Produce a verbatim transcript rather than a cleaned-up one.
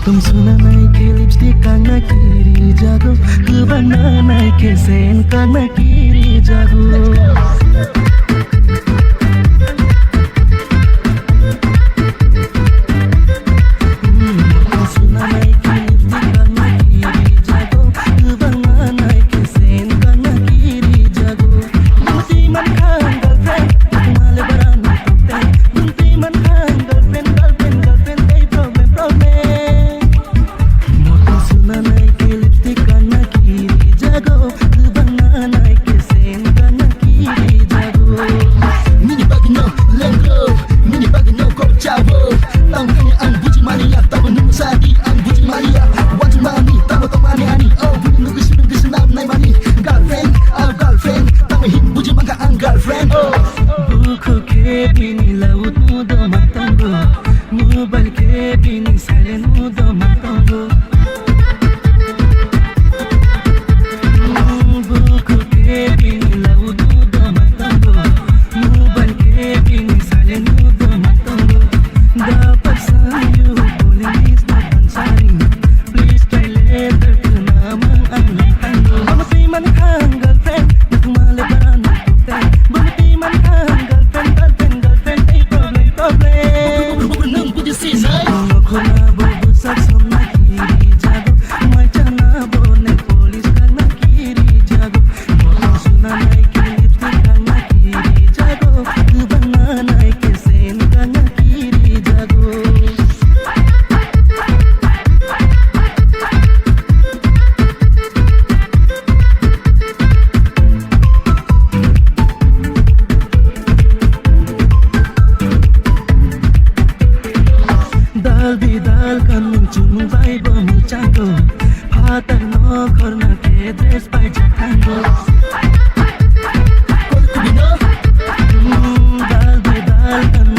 Tong suna nai khe lipstick kangna kiri jago, kwbang na nai khe sen kangna kiri jago. Nini bagwi no lengro, nini bagwi no kok chabo. Tamo khe ang buji mani ya, tamo nung sadi ang buji mani ya. Wajimani, tamo tongmani ani, oh, bini nugwi sibin gisi nam nai mani. Girlfriend, oh, girlfriend, tamo hin buji mangka ang girlfriend, oh. Bukhu khe bini laut mudo matongo, mobile khe bini silent mudo matongo. Dal bidal kanmung chumung bai bo mwchango. Phatar no khorna khe dress bai jakhango. Dal bidal kanmung